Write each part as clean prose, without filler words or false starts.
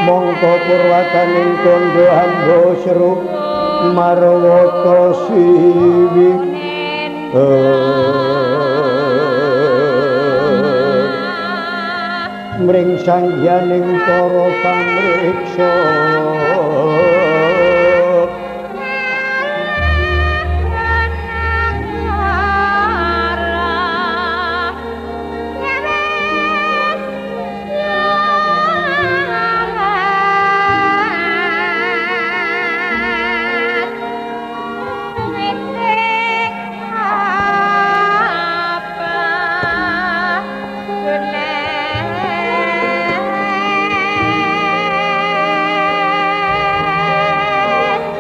Mongko purwakaning tondo hamba seru marwata siwi. Mring sangyaning para pamriksa.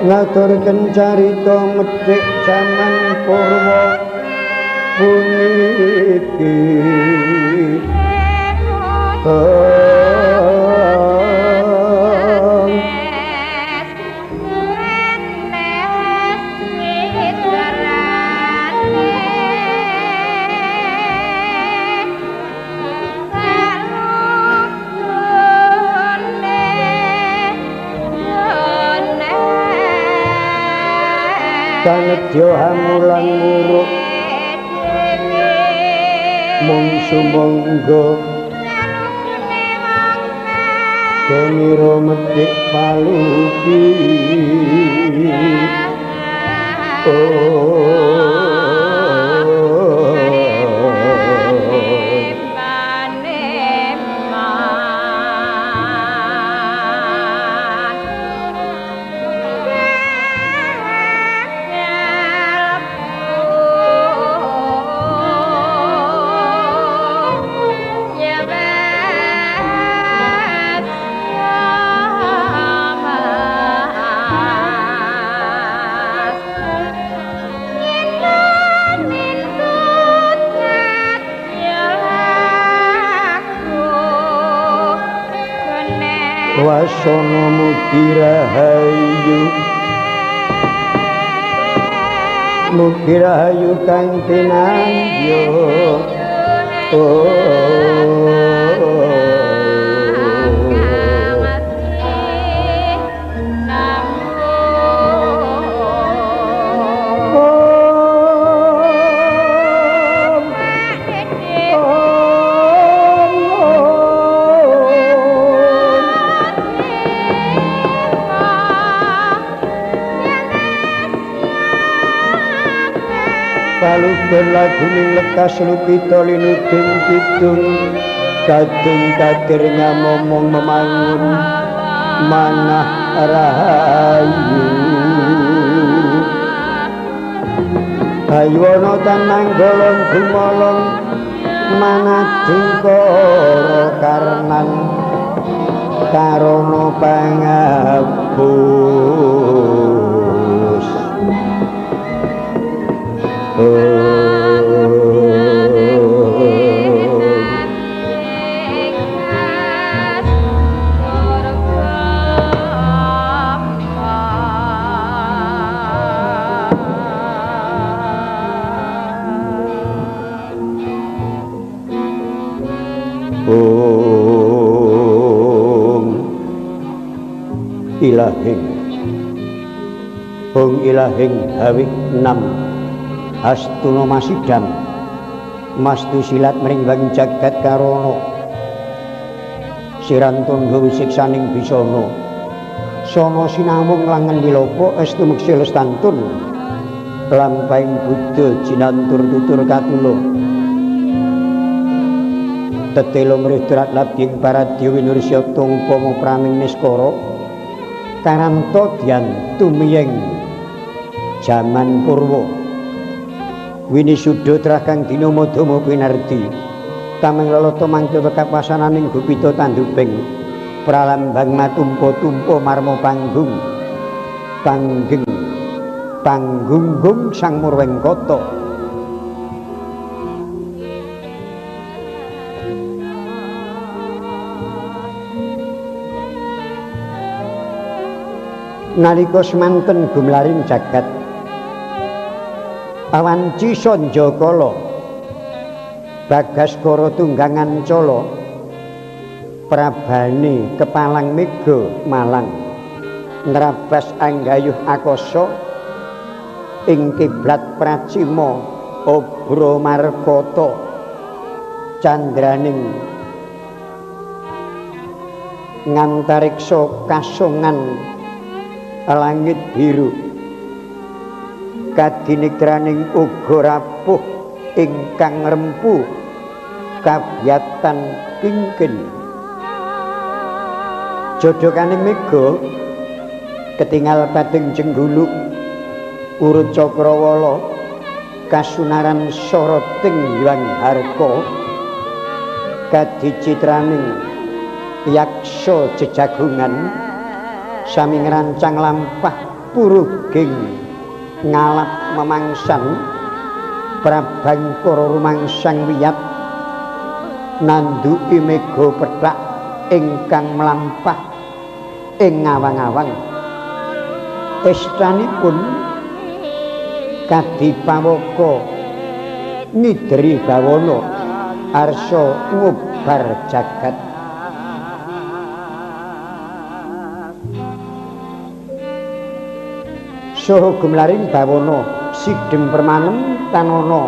Ngaturken carita medhik jaman purwa puniki. Kanedya hamulan muruk mung sumangga kemira medhik palupi. Wasana mugi rahayu, mugi rahayu kang tinandya. Palugon laguning lekas lupita linuding kidung kadung kadir ngamomong memangun manah rahayu. Hayuwana tanang golong gumolong manadingkara karnan karana pangabus. Om ilahing, Om ilahing hawik nam astuna masidam mastu silat mringbang jagat karana sirantondo wisiksaning bisana sana sinawung langen wilopo estu meksa lestantun lampahing buddha jinantur tutur katula tetelo mrih drat labying paradya winursya tungpama praming niskara karanta dyan tumiyeng jaman purwa winisuda trah kang dina madama pinardi tameng lelata mangke wekapasananing gupita tanduping pralambang matumpa-tumpa marma panggung panggeng panggunggung sang murwengkata. Nalika semanten gumlaring jagat awanci sanjakala bagaskara tunggangan cala Prabane kepalang mega malang nrabas anggayuh akasa ing kiblat pracima obra markata candraning ngantariksa kasongan langit biru kadinitraning uga rapuh ingkang rempu kabyatan kingkin. Jodokaning mega ketingal padeng jengguluk urut cakrawala kasunaran soroting Hyang Harka kadicitraning yaksa jejagongan sami ngrancang lampah puruging ngalap memangsan prabangkara rumangsang wiyat nanduki mega pethak ingkang mlampah ing awang-awang. Estanipun kadi pawaka ngideri bawana arsa ngubar jagat. Saha gumlaring bawana sidhem permanem tanana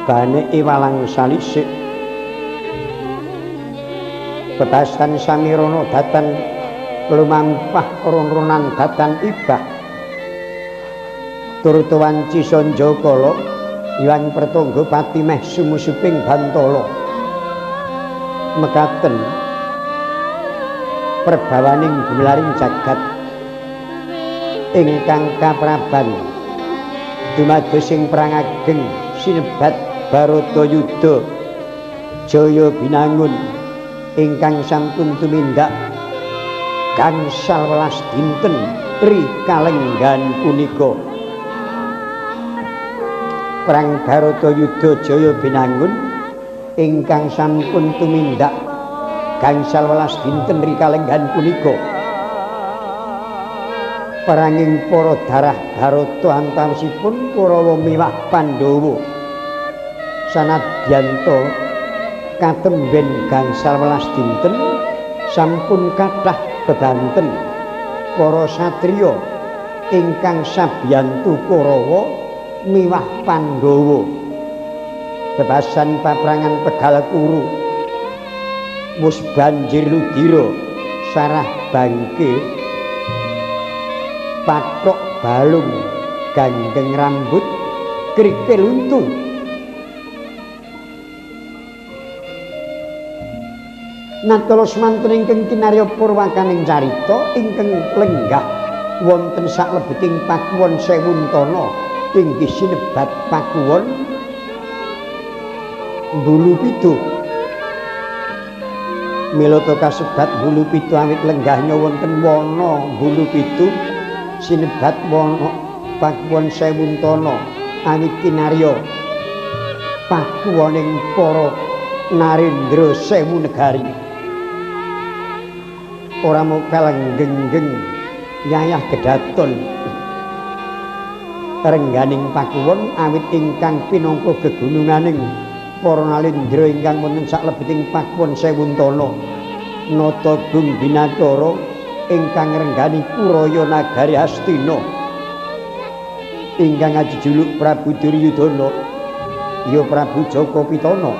baneke walang salisik. Bebasan samirana datan lumampah ron-ronan datan ibah. Turta wanci sanjakala Hyang Pertangga pati meh sumusuping bantala. Mekaten perbawaning gumlaring jagat ingkang kapraban dumados ing perang ageng sinebat Baratayuda Jaya Binangun ingkang sampun tumindak gangsal welas dinten ri kalenggan punika. Perang Baratayuda Jaya Binangun ingkang sampun tumindak gangsal welas dinten ri kalenggan punika. Peranging para darah Barata antawisipun Kurawa miwah Pandhawa sanadyanta katemben gangsal welas dinten sampun kathah bebanten para satriya ingkang sabiyantu Kurawa miwah Pandhawa. Bebasan paprangan Pegal Kuru mus banjir ludira sarah bangke pathok balung gandeng rambut krikil untu. Natalos manten ingkang kinarya purwakaning carita ingkang lenggah wonten saklebeting Pakuwon Sewuntana inggih sinebat Pakuwon Bulu Pitu. Milata kasebat Bulu Pitu awit lenggahnya wonten wana Bulu Pitu sinebat wana Pakuwon Sewuntana awit kinarya pakuwoning para narendra sewu negari. Ora mokal genggeng yayah gedaton rengganing pakuwon awit ingkang pinangka gegununganing para nalendra ingkang wonten saklebeting Pakuwon Sewuntana nata gung binacara ingkang ngrenggani Kuraya nagari Hastina ingkang ajejuluk Prabu Duryudana ya Prabu Jaka Pitana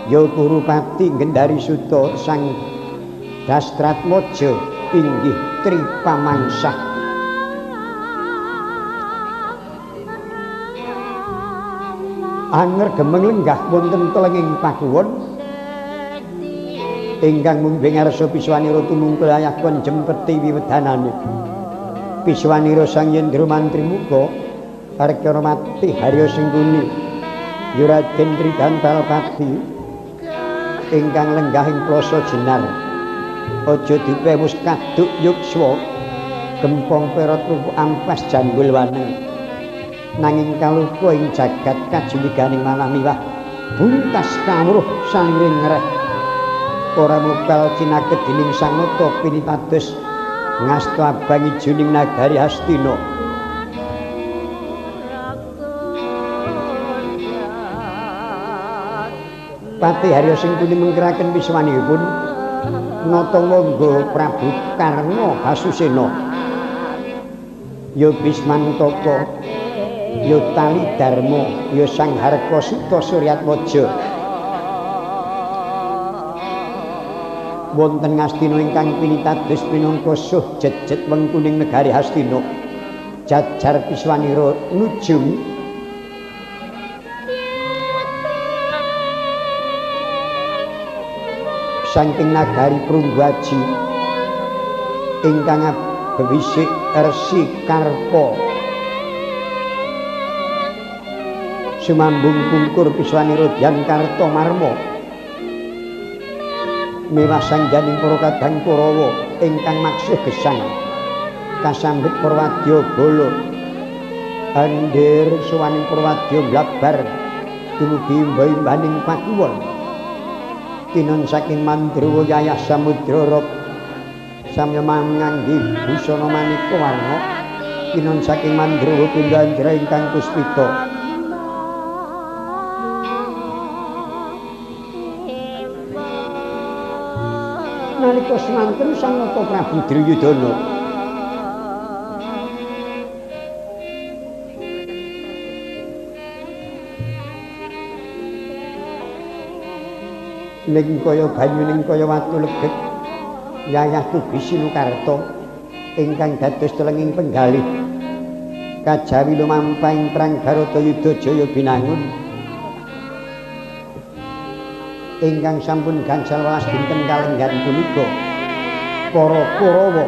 ya Kurupati Gendari Suta Sang Dastratmaja inggih Tripamangsah. Anger gemeng lenggah wonten telenging pakuwon ingkang mungbe ngarsa piswanira tumungkul ayakon jempeti wiwedanane. Piswanira Sang Yendra Mantri Muka Arkyana Mati Harya Sengkuni ya Raden Trigantalpati ingkang lenggah ing Plaza Jenar. Aja dipe wis kaduk yukswa gempong perot rupu ampas jambul waneng. Nanging kaluka ing jagat kajuliganing manah miwah buntas kawruh saliring ngreh. Ora mokal cinaket dening Sang Nata pinitados ngasta abang ijuning nagari Hastina. Patih Harya Sengkuni mengkeraken wiswanipun nata wangga Prabu Karna Basusena. Ya Bismantaka, ya Tali Darma, ya Sang Harka Suta Suryatmaja. Wonten Ngastina ingkang pinitados minangka suh jejet wengkuning negari Hastina. Jajar Piswanira nujum saking nagari Prungguaji ingkang bewisik Resi Karpa. Sumambung pungkur Piswanira Dyan Karta Marma miwah sangjaning para kadang Kurawa ingkang maksih gesang kasambet Purwadya Bala andir suwaning Purwadya blabar dumugi imba-imbaning pakuwon tinon saking Mandruwa Yayah Samudra Rob samya manganggi busana maneka warna tinon saking Mandruwa Pindandra ingkang puspita. Nalika semanten Sang Nata Prabu Duryudana ning kaya banyu ning kaya watu legek yayah tubi Sinukarta ingkang dados telenging penggalih kajawi lumampahing perang Bharatayuda Jaya Binangun ingkang sampun gangsal welas dinten kalenggan punika para Kurawa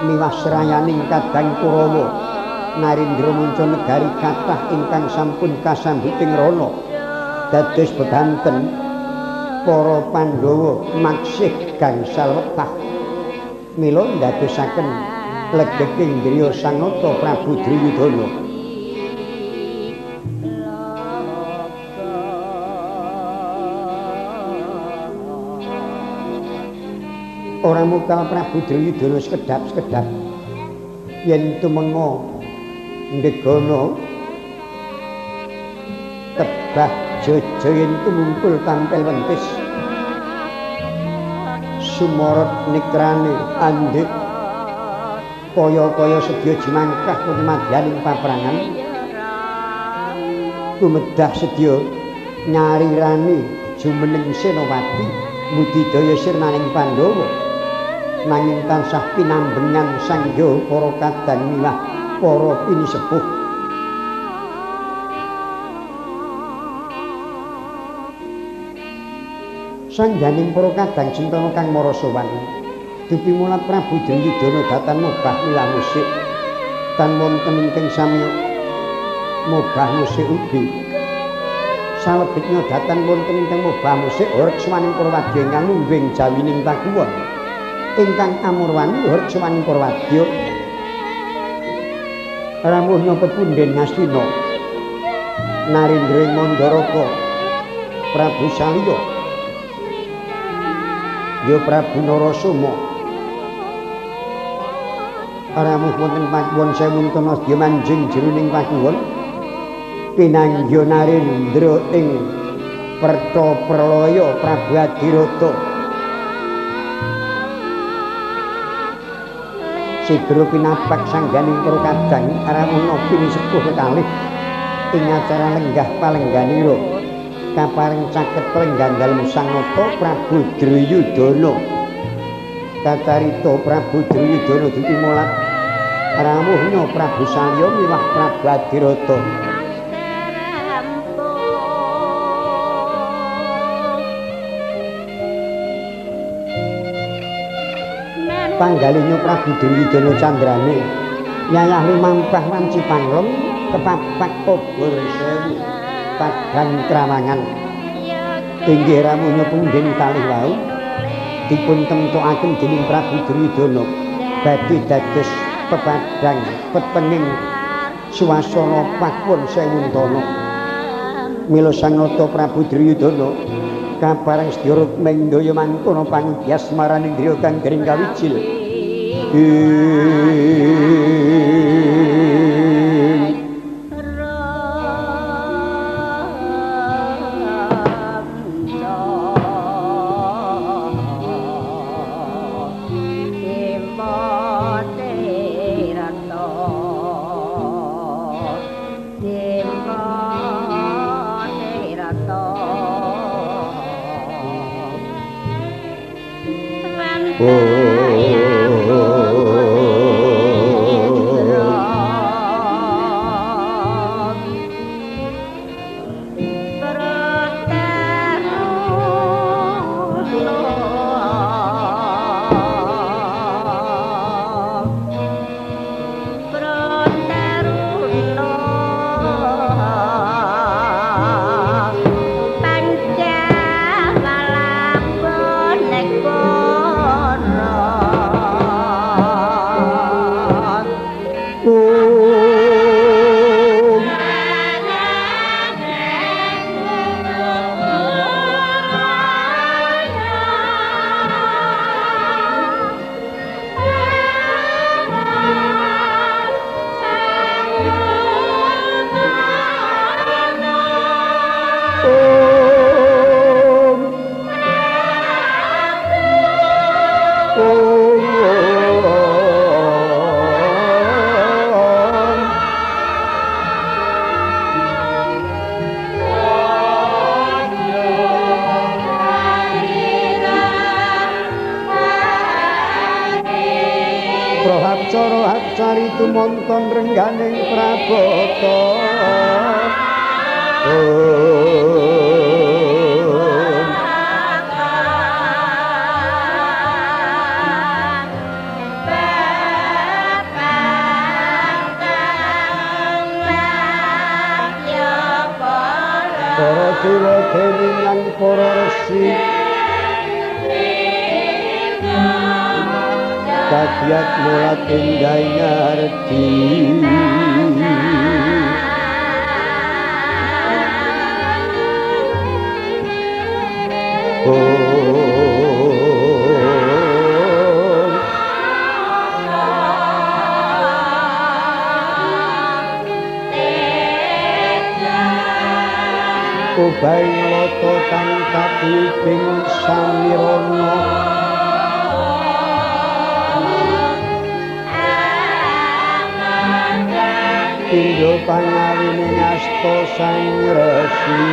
miwah serayaning kadang Kurawa narendra manca negari kathah ingkang sampun kasambuting rana dados bebanten para Pandhawa maksih gangsal wetah mila ndadosaken legeking griya Sang Nata Prabu Duryudana. Ora mukal Prabu Duryudana sekedap-sekedap yen tumenga ndegana tebah jaja yen tumungkul tampil wentis sumorot nikrane andhik kaya-kaya sedya jimangkah madyaning paprangan tumedah sedya nyarirani jumeneng Senopati budidaya sirnaning Pandhawa nanging tansah pinambengan sangya para kadang miwah para pinisepuh. Sangganing para kadang Sentana kang mara sowan dupimulat Prabu Duryudana datan mobah milah musik tan wonten ingkang sami mobah musik ugi. Salebetnya datan wonten ingkang mobah musik horeg suwaning Purwadya ingkang ngumbing jawining pakuwon ingkang amurwani horeg suwaning Purwadya rawuhnya pepunden Ngastina Narendra ing Mandaraka Prabu Salya ya Prabu Narasoma rawuh wonten pakuwon Sewuntana sedya manjing jroning pakuwon pinangga Narendra ing Perta Pralaya Prabu Adirata sigra pinapak sangganing para kadang rawuh pinisepuh kekalih ing acara lenggah palengganira kapareng caket pelenggan dalem Sang Nata Prabu Duryudana. Kacarita Prabu Duryudana dupimulat rawuhnya Prabu Salya miwah Prabu Adirata. Panggalihnya Prabu Duryudana candrane yayah lumampah wanci panglem kepapak obor sewu padang krawangan inggih rawuhnya punden kalih wau dipun temtokaken dening Prabu Duryudana badhe dados pepadang petenging swasana pakuwon Sewuntana. Mila Sang Nata Prabu Duryudana kapareng sedya rukmendaya mangkono pangyas maraning griya kang gering kawijil. Tumonton rengganing prabata. Para dewa dewi lan para resi kagiat mulat endah ngardi. Obaing lata kang kapiping samirana pindha pangawine ngasta sang resi.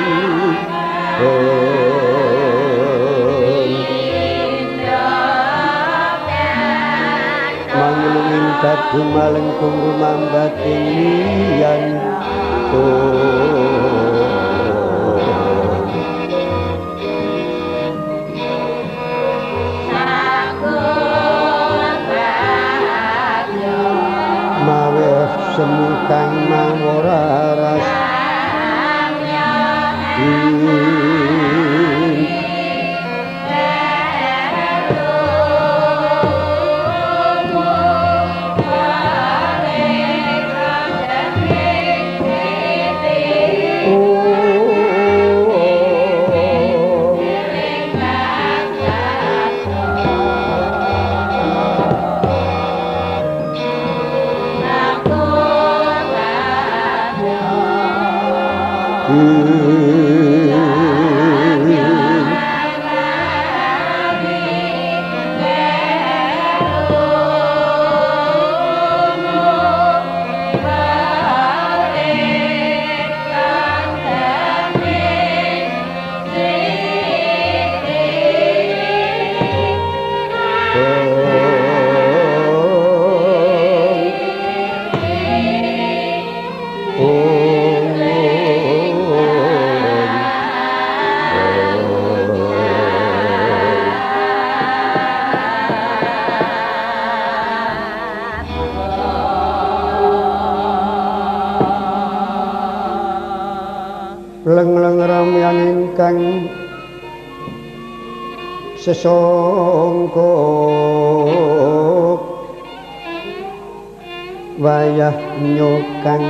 Manglunging kadumalengkung rumambating liyan. Semu kang maworaras leng-leng ramyan ingkang sesongko wayah nyokang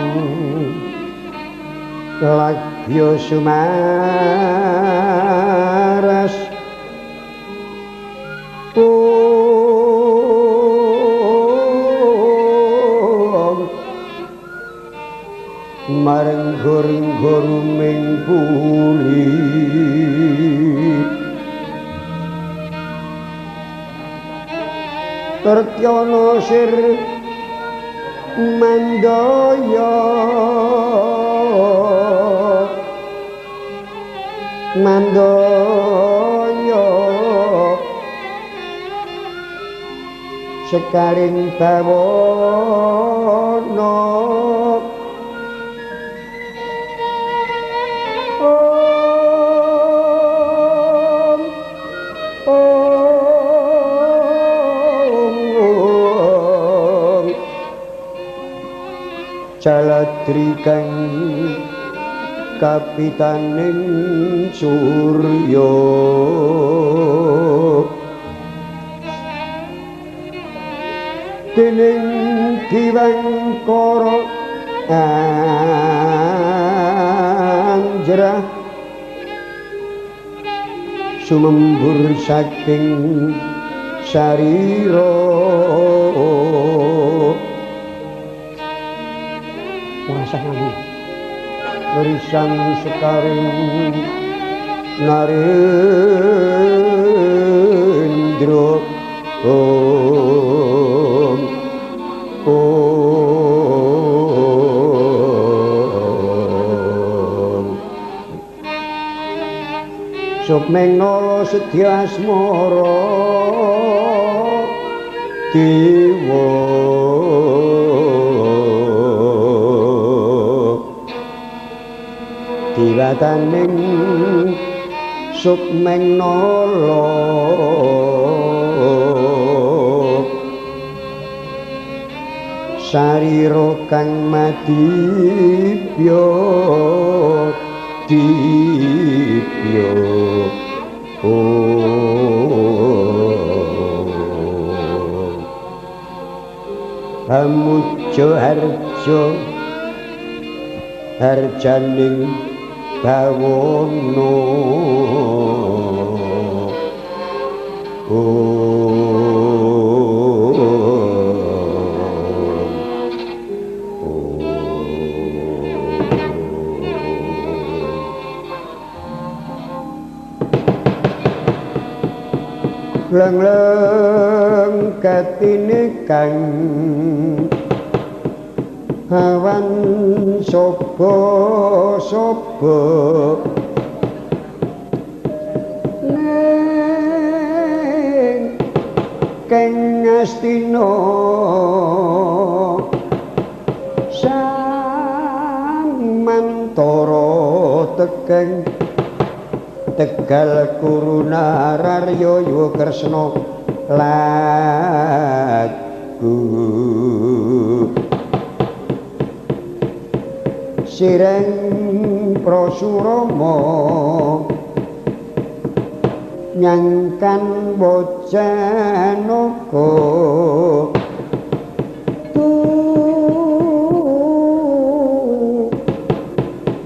lagya sumaras mareng goring-goruming puli tertyana sir mandaya mandaya Sekaring bawana om om jaladri kang kapitaning surya dening Diwangkara anjrah sumembur saking sarira ora nganggo risang sekaring narendra om om sukmeng nala sedya asmara dewa diwataning sukmeng nala sarira kang madibya dibya Pamuja harja harjaning bawana leng-leng katine kang awan sapa-sapa ning keng Astina samantara tekeng Tegal Kurunararya Yuwa Kresna lagu sireng Prasurama nyangkan bojanaka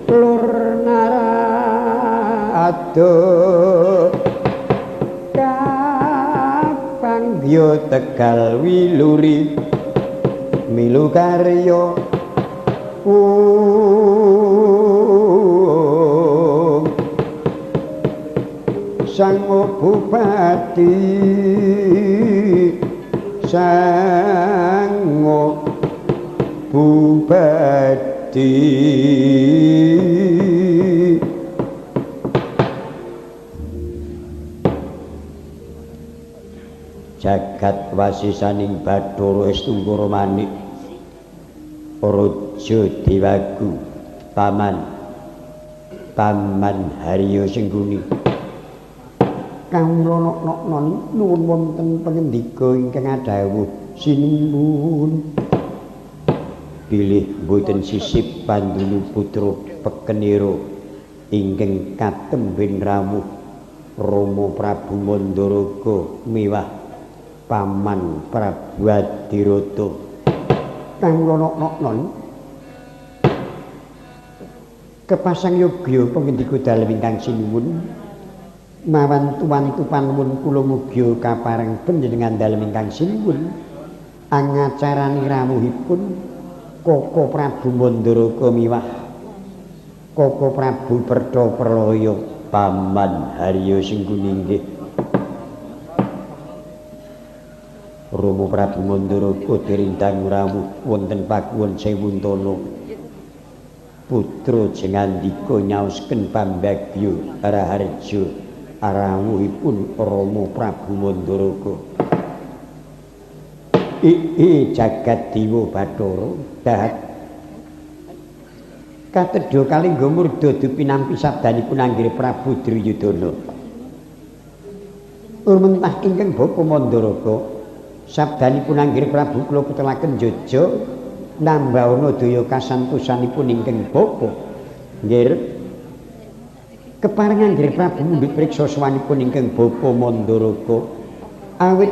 lur narada kapanggya Tegal Wiluri milu karya Sang Bupati Sang Bupati jagat wasisaning Bathara Estanggara Manik Raja Dewagu Paman Paman Haryo Sengguni kawula nok-noknon nuwun wonten pangendika ingkang adhawuh sinuwun bilih boten sisip pandunu putra pekenira ingkang katemben rawuh Rama Prabu Mandaraga miwah Paman Prabu Adirata kawula nok-noknon kepasang yogya pangendika dalem ingkang sinuwun mawan tuwantu panuwun kula mugi kapareng panjenengan dalem ingkang sinuwun angacarani rawuhipun Koko Prabu Mandaraga miwah Koko Prabu Pertha Perlaya Paman Haryo Sengguni inggih Rama Prabu Mandaraga derindang rawuh wonten Pakuwon Sewuntana putra Jengandika nyaosken pambagya raharja rawuhipun Rama Prabu Mandaraga. I jagat dewa Bathara dahat katedha kalingga murda dupinampi sabdanipun Anggir Prabu Duryudana. Urmentah ingkang bapa Mandaraga sabdanipun Anggir Prabu kula putelaken jaja nambahana daya kasantosanipun ingkang bapa. Nggih. Kepareng Anggir Prabu mundhut priksa sowanipun ingkang bapa Mandaraga awit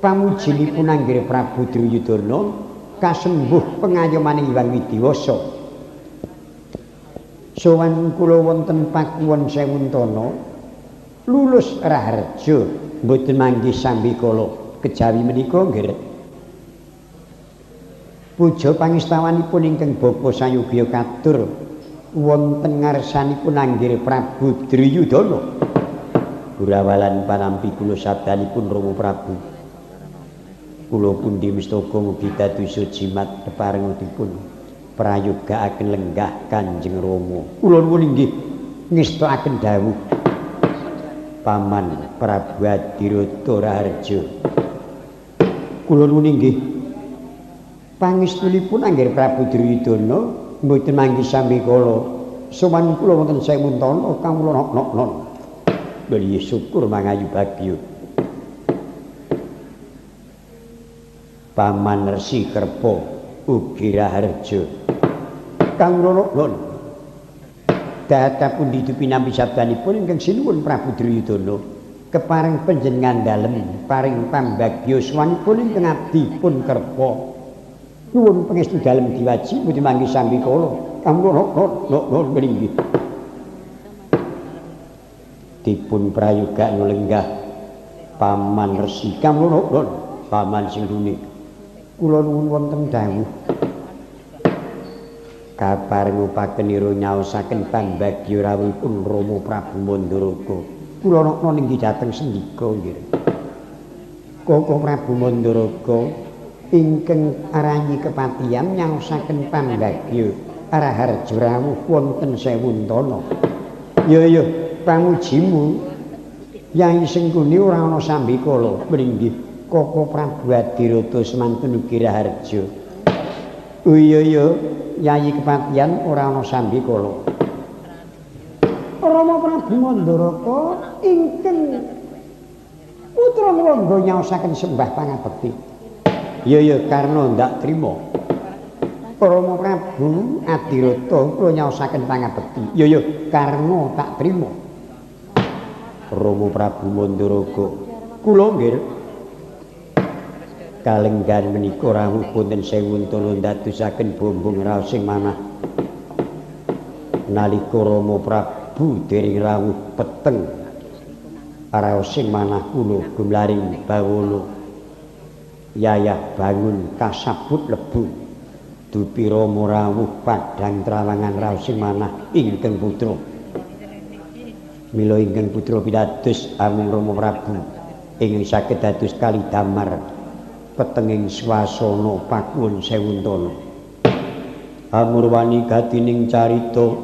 pamujinipun Anggir Prabu Duryudana kasembuh pengayomaning Hyang Widiwasa. Sowan kula wonten Pakuwon Sewuntana lulus raharja mboten manggih sambikala kejawi menika nggih. Puja pangistawanipun ingkang bapa sayogya katur wonten ngarsanipun Anggir Prabu Duryudana. Gurawalan panampi kula sabdanipun Rama Prabu. Kula pundi mistaka mugi dadosa jimat kepareng dipun prayogaaken lenggah Kanjeng Rama. Kula nuwun inggih ngestakaken dawuh Paman Prabu Adirata Raharja. Kula nuwun inggih pangestunipun Anggir Prabu Duryudana mboten manggih sambikala. Sowan kula wonten Sewuntana kawula nok-nok. Beli syukur mangayu bagya. Paman Resi Kerpa ugi raharja. Kawula nuwun. Dhateng pundi dipinampi sabdanipun ingkang sinuwun Prabu Duryudana kepareng panjenengan dalem paring pambagya sowanipun ingkang abdi pun Kerpa. Nuwun pangestu dalem diwaji mboten manggih sambikala. Kawula nuwun inggih. Dipun prayogakno lenggah Paman Resi. Kawula nuwun Paman sing rune. Kula nuwun wonten dawuh kapareng upakenira nyaosaken pambagya rawuhipun Rama Prabu Mandaraga. Kula nokna ninggi dhateng sendika nggih. Koko Prabu Mandaraga ingkang aranyi kepatihan nyaosaken pambagya raharja rawuh wonten Sewuntana. Ya ya pamujimu Yai Sengkuni ora ana sambikala mringgih. Koko Prabu Adirata semanten ugi raharja. Oh iya iya Yayi kepatihan ora ana sambikala. Rama Prabu Mandaraga ingkang putra Ngrangga nyaosaken sembah pangabekti. Iya iya karna ndak trima. Rama Prabu Adirata kula nyaosaken pangabekti. Iya iya karna tak trima. Rama Prabu Mandaraga kula nggih kalenggan menika rawuh wonten Sewuntana ndadosaken bombong raos sing manah. Nalika Rama Prabu dereng rawuh peteng raos sing manah kula gumlaring bawana yayah bangun kasabut lebu dupi Rama rawuh padhang trawangan raos sing manah ingkang putra. Mila ingkang putra pitados amung Rama Prabu ingkang saged dados kalidamar petenging swasana Pakuwon Sewuntana. Amurwani gatining carita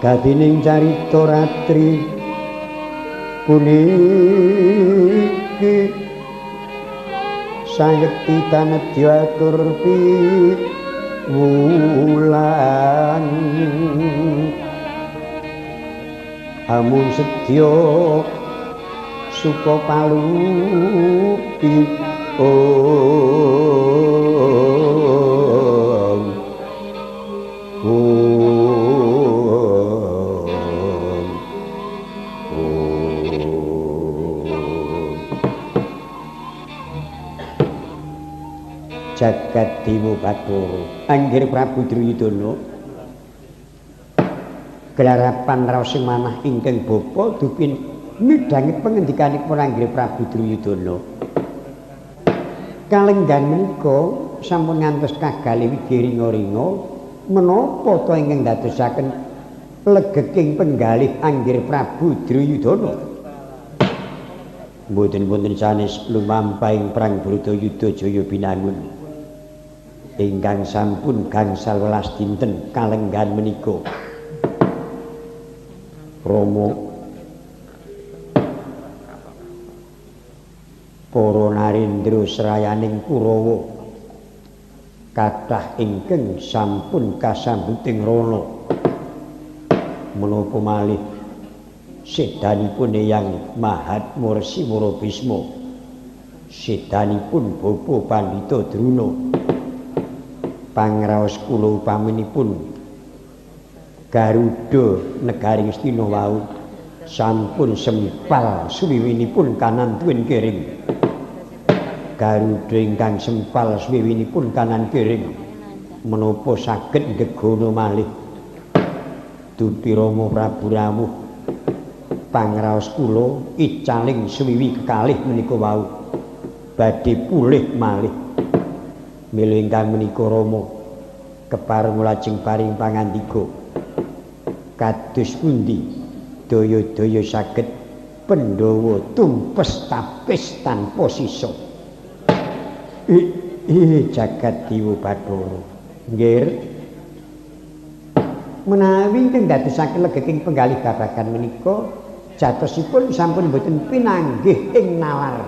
gatining carita ratri puniki sayekti tanedya atur piwulan amun sedya suka palupi om om om jagat dewa Bathara Anggir Prabu Duryudana gelarapan raos sing manah ingkang bapa dupin midhanget pengendikanipun Anggir Prabu Duryudana. Kalenggan menika sampun ngantos kagalih wigi ringa-ringa menapa ta ingkang dadosaken legeking penggalih Anggir Prabu Duryudana. Mboten wonten sanes lumampahing perang Bharatayuda Jaya Binangun ingkang sampun gangsal welas dinten kalenggan menika. Rama Para narendra srayaning Kurawa kathah ingkang sampun kasambuting rana. Menapa malih sedanipun Eyang Mahatma Resi Wara Bisma, sedanipun Bapa Pandhita Druna, pangraos kula upaminipun Garuda negari Ngastina wau sampun sempal suwiwinipun kanan tuwin kiring. Garuda ingkang sempal suwiwinipun kanan kiring menapa saged ngegana malih. Dupi Rama Prabu rawuh pangraos kula icaling suwiwi kekalih menika wau badhe pulih malih. Mila ingkang menika Rama kepareng lajeng paring pangandika kados pundi daya-daya saged Pandhawa tumpes tapis tanpa sisa. Jagat Dewa Bathara. Nggih. Menawi ingkang dadosaken legeking penggalih babagan menika jatosipun sampun boten pinanggih ing nalar.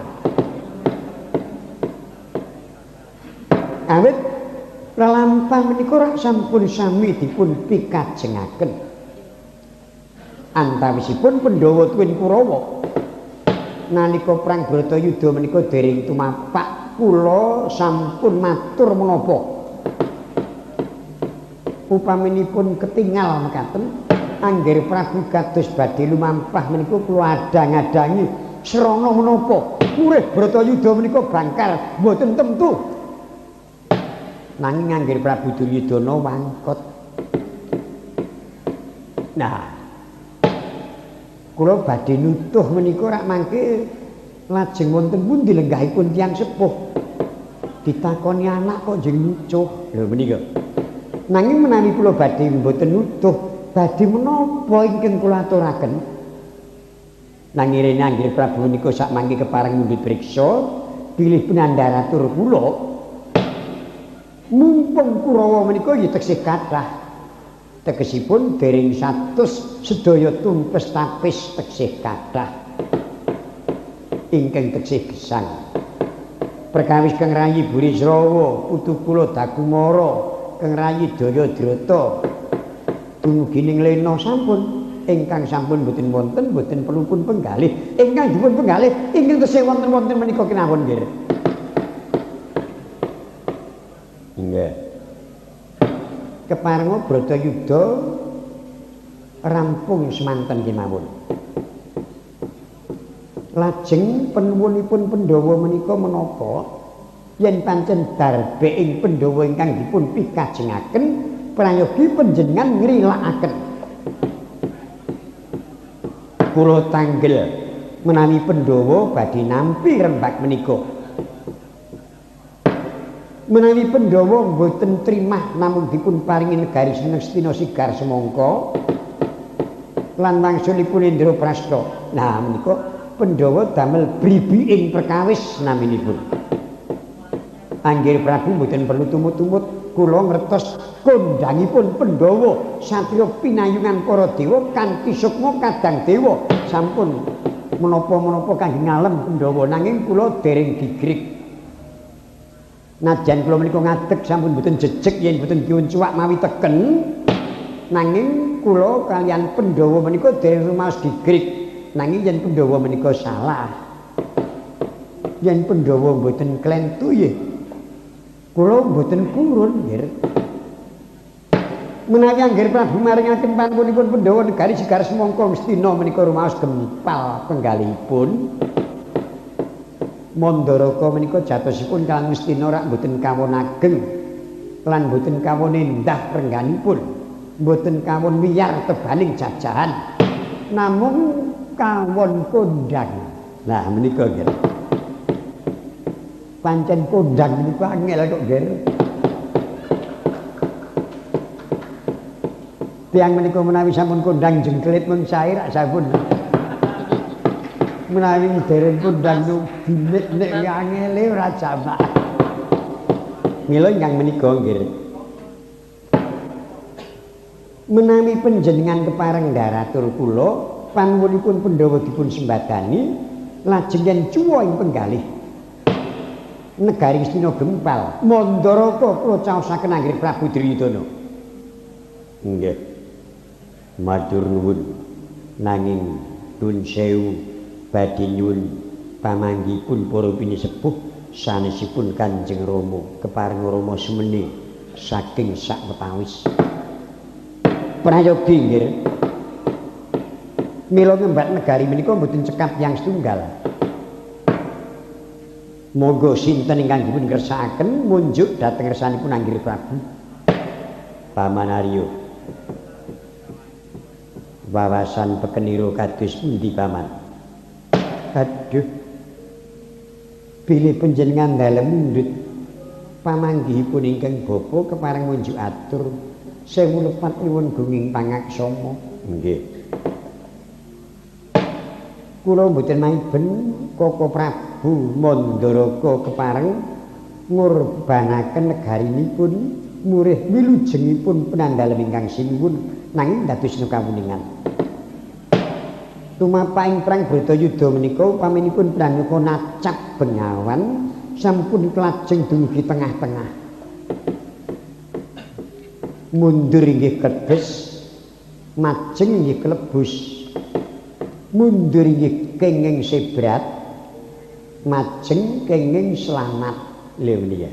Awit lelampah menika rak sampun sami dipun pikajengaken. Antawisipun Pandhawa tuwin Kurawa nalika perang Bratayuda menika dereng tumapak kula sampun matur menapa. Upaminipun ketingal mekaten angger Prabu kados badhe lumampah menika kula adang-adangi srana menapa murih Bratayuda menika bangkar mboten temtu. Nanging angger Prabu Duryudana wangkot. Nah, kula badhe nutuh menika rak mangke lajeng wonten pundi lenggahipun tiyang sepuh. Ditakoni anak kok njeng nucuh. Lho menika. Nanging menawi kula badhe mboten nutuh, badhe menapa ingkang kula aturaken? Nanging rene anggere Prabu menika sak mangke kepareng mundhut priksa, bilih penandharatur kula mumpung Kurawa menika ya teksih kathah. Tegesipun dereng satus sedaya tumpes tapis teksih kathah ingkang teksih gesang. Perkawis Kang Rayi Burisrawa, putu kula Dakumara, Kang Rayi Dayadrata dumugi ning Lena sampun ingkang sampun boten wonten boten perlu pun penggalih. Ingkang dipun penggalih ingkang tesih wonten-wonten menika kinawon nggih. Nggih. Keparenga Bratayuda rampung semanten kemawon. Lajeng penuwunipun Pandhawa menika menapa yen pancen darbe ing Pandhawa ingkang dipun pikajengaken prayogi panjenengan ngrilakaken. Kula tanggel menawi Pandhawa badhe nampi rembag menika. Menawi Pandhawa mboten trimah namung dipun paringi negari Ngastina sigar semangka lan wangsulipun Indraprasta. Nah menika Pandhawa damel bribiking perkawis naminipun. Angger Prabu mboten perlu tumut-tumut, kula ngertos kondangipun Pandhawa satriya pinayungan para dewa kanthi sukma kadang dewa sampun menapa-menapa kangge ngalem Pandhawa nanging kula dereng digrik. Najan kula menika ngadeg sampun mboten jejeg yen mboten dipun cuwak mawi teken, nanging kula kaliyan Pandhawa menika dereng rumaos digrik. Nanging yen Pandhawa menika salah, yen Pandhawa mboten klentu nggih kula mboten purun nggih. Menawi angger Prabu maringaken panuwunipun Pandhawa negari sigar semangka Ngastina menika rumaos gempal penggalihipun. Mandaraka menika jatosipun kaliyan Ngastina rak mboten kawon ageng lan mboten kawon endah rengganipun, mboten kawon wiyar tebaning jajahan, namung kawon kondang. Nah menika nggih. Pancen kondang menika angel kok nggih. Tiyang menika menawi sampun kondang jengkelit mun sae rak sampun. Menawi dereng kondang dinik-nik angele ora jamak. Mila ingkang menika nggih. Menawi panjenengan kepareng ndaratur kula, panuwunipun Pandhawa dipun sembadani lajeng yen cuwa ing penggalih. Negari Ngastina gempal. Mandaraka kula caosaken anggere Prabu Duryudana. Nggih. Matur nuwun. Nanging nun sewu badhe nyuwun pamanggihipun para pinisepuh sanesipun Kanjeng Rama kepareng Rama semene saking sakwetawis. Prayogi nggih. Mila ngembat negari menika mboten cekap yang setunggal. Monggo sinten ingkang dipun kersakaken munjuk dhateng ngersanipun Anggir Prabu. Paman Arya. Wawasan pekenira kados pundi Paman? Aduh. Bilih panjenengan dalem mundhut pamanggihipun ingkang bapa kepareng munjuk atur sewu lepat nyuwun gunging pangaksama. Nggih. Kula mboten maiben Koko Prabu Mandaraka kepareng ngurbanaken negarinipun murih wilujengipun penandalem ingkang sinuwun nanging dados kawuningan. Tumapaing perang Bratayuda menika upaminipun Pranyoka nacap bengawan sampun kelajeng dumugi tengah-tengah. Mundur inggih kedhes, majeng inggih kelebus. Mundur inggih kenging sebrat, majeng kenging selamat. Lha menika.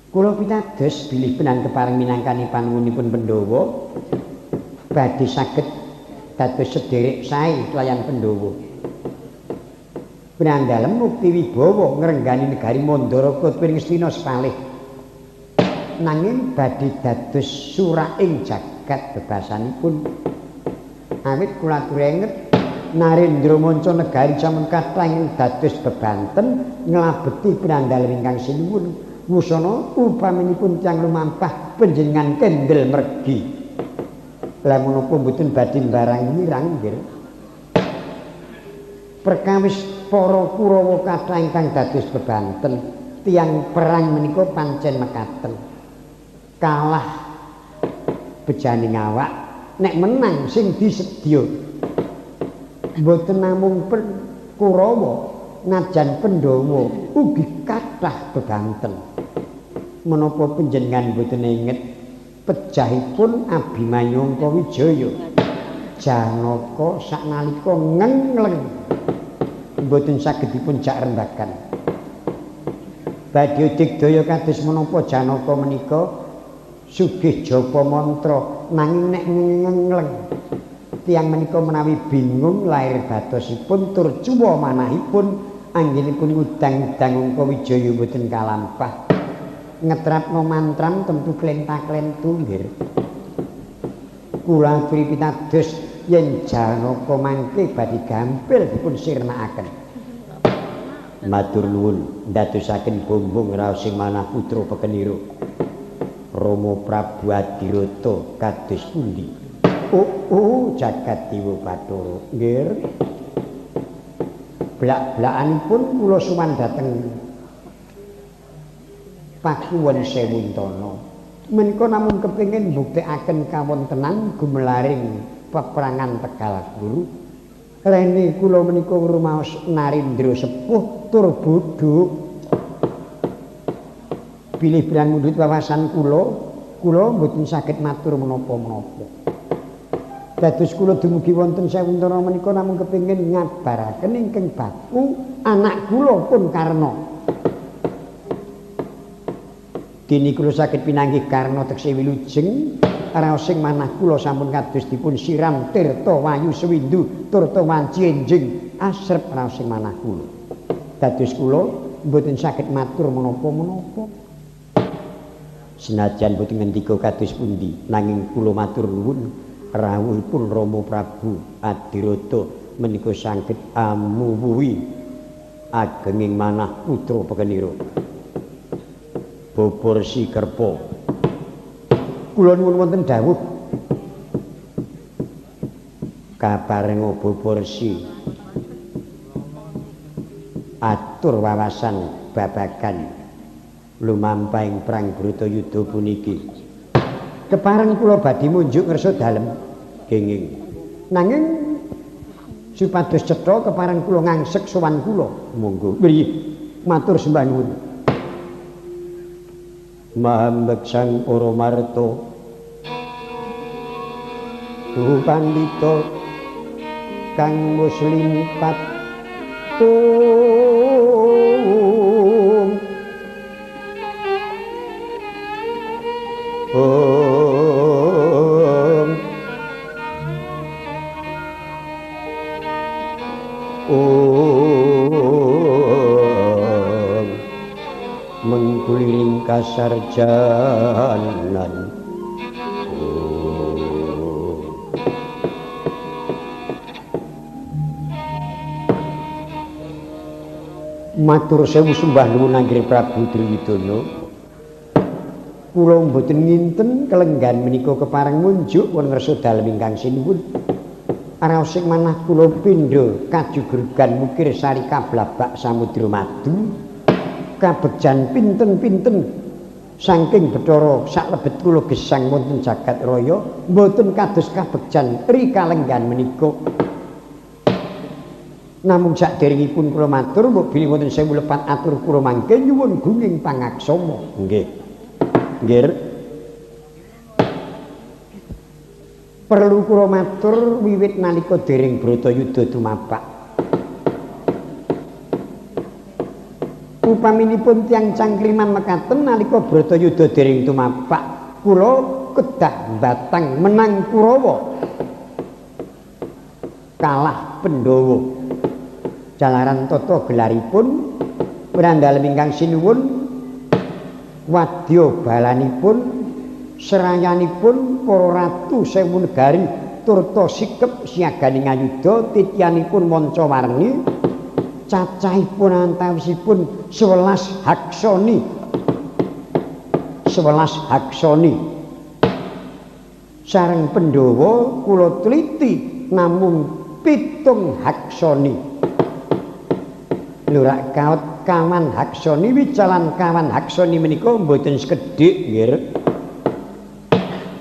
Kula pitados bilih penan kepareng minangkani panuwunipun Pandhawa badhe saged dados sederek sae kelayan Pandhawa. Penan dalem mukti wibawa ngrenggani negari Mandaraka tuwin Ngastina sepalih. Nanging badhe dados suraing jagat bebasanipun. Awit kula aturi Narendra manca negari sampun kathah ing dados bebanten nglabeti penan dalem ingkang sinuwun. Wusana upaminipun tiyang lumampah panjenengan kendel mergi. Lah menapa mboten badhe mbarang mirang nggih. Perkawis para Kurawa kathah ingkang dados bebanten tiyang perang menika pancen mekaten. Kalah bejane awak nek menang sing disedya. Mboten namung Kurawa najan Pandhawa ugi kathah bebanten. Menapa panjenengan mboten inget pejahipun Abimanyu Angkawijaya? Janaka saknalika ngengleng mboten saged dipun jak rembagan. Badhe digdaya kados menapa Janaka menika sugih japa mantra nanging nek ngengleng tiyang menika menawi bingung lair batosipun tur cuwa manahipun anggenipun ngudang-udang Angkawijaya mboten kalampah. Ngetrapno mantram tentu klenta-klentu nggih. Kula aturi pitados yen Janaka mangke badhe gampil dipun sirnakaken. Matur nuwun ndadosaken bombong raos sing manah putra pekenira. Rama Prabu Adirata kados pundi? Oh, jagat dewa Bathara nggih. Blak-blakanipun kula sowan dhateng Pakuwon Sewuntana. Menika namung kepengin mbuktekaken kawontenan gumelaring peperangan Tegal Guru. Rene kula menika rumaos Narendra sepuh tur bodho. Bilih birang mundhut wawasan kula, kula mboten saged matur menapa-menapa. Dados kula dumugi wonten Sewuntana menika namung kepengin ngabaraken ingkang baku anak kula pun Karna. Dene kula saged pinanggih Karna tekse wilujeng raosing manah kula sampun kados dipun siram tirta wayu sewindu turta wanci enjing asrep raosing manah kula. Dados kula mboten saged matur menapa-menapa. Senajan mboten ngendika kados pundi nanging kula matur nuwun rawuhipun Rama Prabu Adirata menika saged amuwuhi agenging manah putra pekenira. Bobor Si Kerpa. Kula nuwun wonten dawuh. Kaparenga Bobor Si atur wawasan babagan lumampahing perang Bratayuda puniki. Kepareng kula badhe munjuk ngersa dalem kenging. Nanging supados cetha kepareng kula ngangsek sowan kula. Monggo. Mrih. Matur sembah nuwun. Mahambek sang Oromarta Duh pandhita kang muslim patung om om mengguliring kasarjanan. Matur sewu sembah nuwun Anggere Prabu Duryudana. Kula mboten nginten kelenggan menika kepareng munjuk wonten ngersa dalem ingkang sinuwun. Raos sing manah kula pindha kajugrugan mukir sari kablabak samudra madu. Kabegjan pinten-pinten saking Bathara saklebet kula gesang wonten jagat raya mboten kados kabegjan rikalenggan menika. Namung saderengipun kula matur mbok bilih wonten sewu lepat atur kula mangke nyuwun gunging pangaksama. Nggih. Nggih. Perlu kula matur wiwit nalika dereng Bratayuda tumapak. Upaminipun tiyang cangkriman mekaten nalika Bratayuda dereng tumapak, kula kedah batang menang Kurawa kalah Pandhawa. Jalaran tata gelaripun prandalem ingkang sinuwun wadya balanipun serayanipun para ratu sewu negari turta sikep siaganing ayuda titianipun manca warni cacahipun antawisipun 11 haksoni 11 haksoni sareng Pandhawa kula teliti namung 7 haksoni. Lurak kaut kawan haksoni wicalan kawan haksoni menika mboten sekedhik nggih.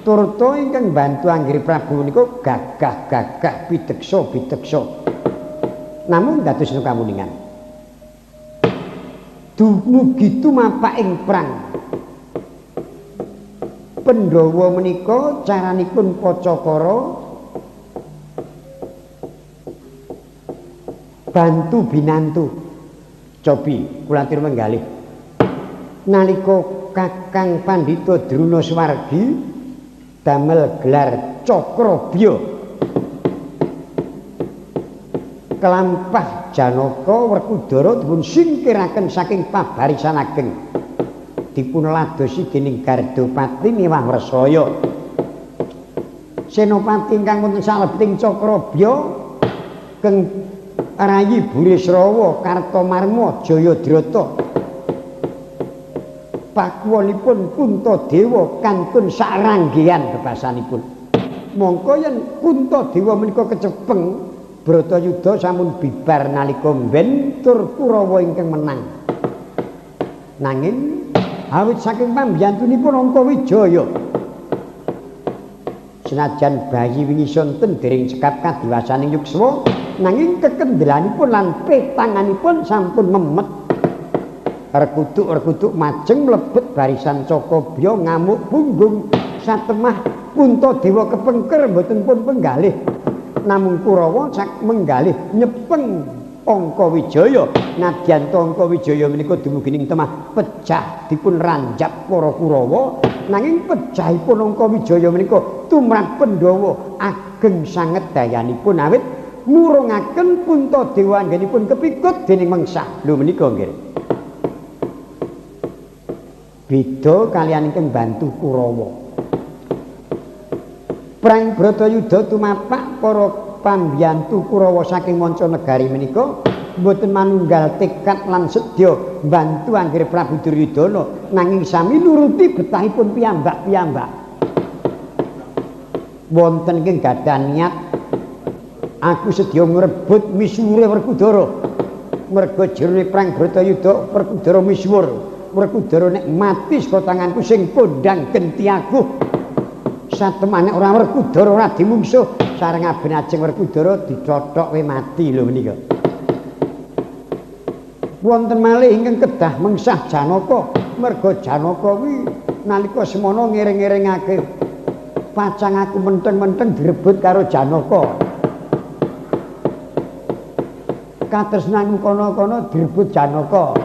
Turta ingkang bantu Anggere Prabu menika gagah-gagah pideksa-pideksa. Namung dados kamuningan. Dumugi tumapak ing prang. Pandhawa menika caranipun pacakara bantu binantu. Cobi kula atur menggalih. Nalika Kakang Pandhita Druna Swargi damel gelar Cakrabya kelampah Janaka Werkudara dipun singkiraken saking pabarisan ageng dipun ladosi dening Gardapati miwah Wresaya. Senopati ingkang wonten salebeting Cakrabya keng Rayi Burisrawa Kartamarma Jayadrata pakuwonipun Kuntadewa kantun saranggean bebasanipun. Mongko yen Kuntadewa menika kecepeng Bratayuda sampun bibar nalika mbentur Kurawa ingkang menang. Nanging awit saking pambiyantunipun Angkawijaya senajan bayi wingi sonten dereng cekap kadiwasaning yukswa nanging kekendelanipun lan petanganipun sampun memet. Rekutuk-rekutuk majeng mlebet barisan Cakrabya ngamuk punggung satemah Puntadewa kepengker mboten pun penggalih. Namung Kurawa sak menggalih nyepeng Angkawijaya. Nadyan Angkawijaya menika dumugi ing temah pecah dipun ranjap para Kurawa, nanging pecahipun Angkawijaya menika tumrap Pandhawa ageng sanget dayanipun awit murungaken Puntadewa anggenipun kepikut dening mengsah. Lho menika nggih. Beda kaliyan ingkang bantu Kurawa. Prang Bratayuda tumapak para pambiyantu Kurawa saking manca negari menika mboten manunggal tekad lan sedya mbantu Anggere Prabu Duryudana nanging sami nuruti betahipun piyambak-piyambak. Wonten ingkang gadah niat aku sedya ngrebut misuwure Werkudara. Merga jerone prang Bratayuda Werkudara misuwur. Werkudara nek mati saka tanganku sing kondang genti aku. Satemah nek ora Werkudara ora dimungsuh, sareng aben ajeng Werkudara dicothok we mati lho menika. Wonten malih ingkang kedah mengsah Janaka, merga Janaka kuwi nalika semono ngiring-iringake pacang aku menteng-menteng direbut karo Janaka. Katresnan kono-kono direbut Janaka.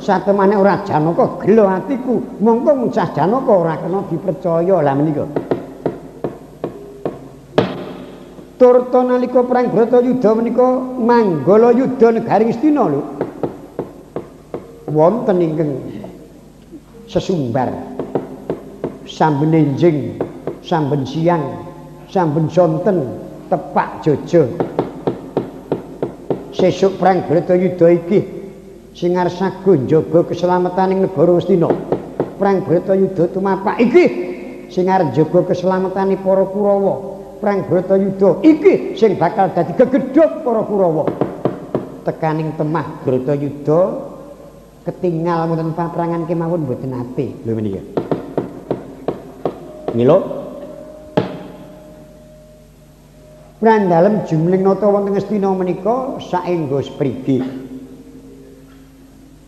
Satemene ora Janaka gelo atiku, mongko mengsah Janaka ora kena dipercaya. Lah menika. Turta nalika perang Bratayuda menika manggala yuda negari Ngastina lho. Wonten ingkang sesumbar samben enjing, samben siang, samben sonten tepak jojo. Sesuk perang Bratayuda iki sing arep sago njaga keselamataning negara Ngastina. Perang Bratayuda tumapak iki sing arep njaga keselamatane para Kurawa. Perang Bratayuda iki sing bakal dadi gegedhog para Kurawa. Tekaning temah Bratayuda ketingal wonten paprangan kemawon mboten ate. Lho menika. Mila prandalem jumling nata wonten Ngastina menika saengga sprigi.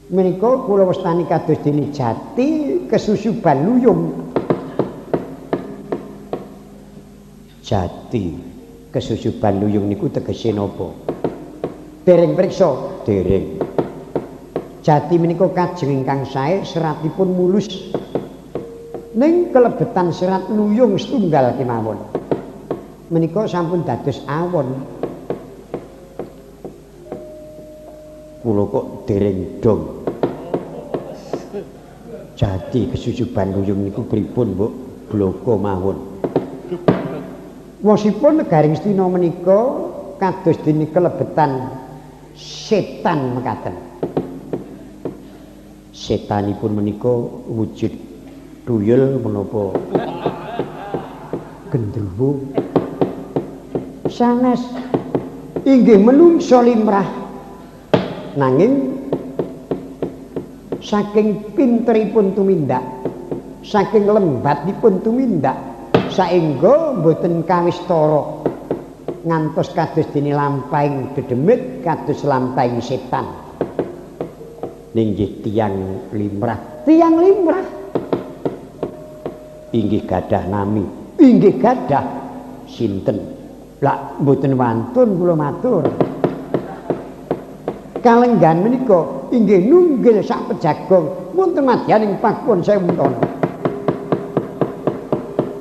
Menika kula wastani kados dene jati kesusuban luyung. Jati kesusuban luyung niku tegese napa? Dereng priksa, dereng. Jati menika kajeng ingkang sae seratipun mulus. Ning kelebetan serat luyung setunggal kemawon. Menika sampun dados awon. Kula kok dereng dong. Jati kesusuban luyung niku pripun, Mbok? Bloko mawon. Wosipun negari Ngastina menika kados dene kelebetan setan mekaten. Setanipun menika wujud tuyul menapa gendruwo. Sanes inggih menungsa limrah. Nanging saking pinteripun tumindak, saking lembatipun tumindak, saengga mboten kawistara ngantos kados dene lampahing dedemit kados lampahing setan. Ninggih tiyang limrah, tiyang limrah inggih gadah nami, inggih gadah sinten. Lah mboten wantun kula matur. Kalenggan menika inggih nunggil sak pejagong wonten madyaning Pakuwon Sewuntana.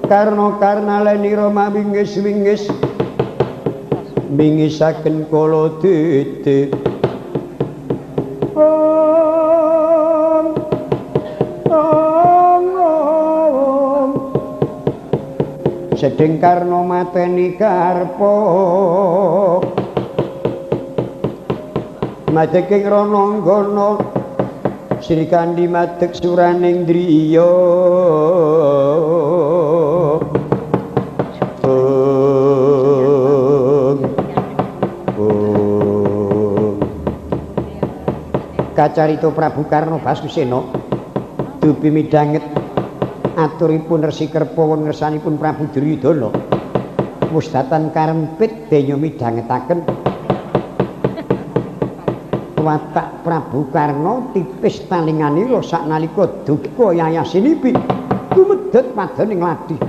Karna karnalenira mawingis-wingis mingisaken kala dede. Om om om sedeng karna mateni karpa madeg ing rananggana Sri Kandi madeg suraning driya. Kacarita Prabu Karna Basusena dupi midhanget aturipun Resi Kerpa wonten ngersanipun Prabu Duryudana musdatan karempit denya midhangetaken watak Prabu Karna tipis talinganira saknalika duka yayasinipi kumedhot padhaning ladhi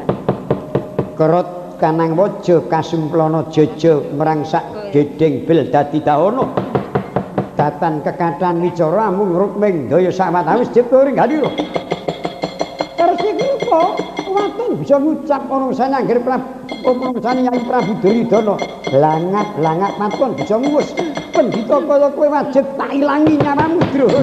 kerot kanang waja kasumplana jaja mrangsak dedeng bel dadi dawana datan kekathahan wicara amung rukming daya sawetawis cipta ring halira. Resi Kerpa waton bisa ngucap ana sanangger Prabu Yai Prabu Duryudana langap-langap maton bisa nguwus pendhita kaya kowe wajib tak ilangi nyawamu Drona.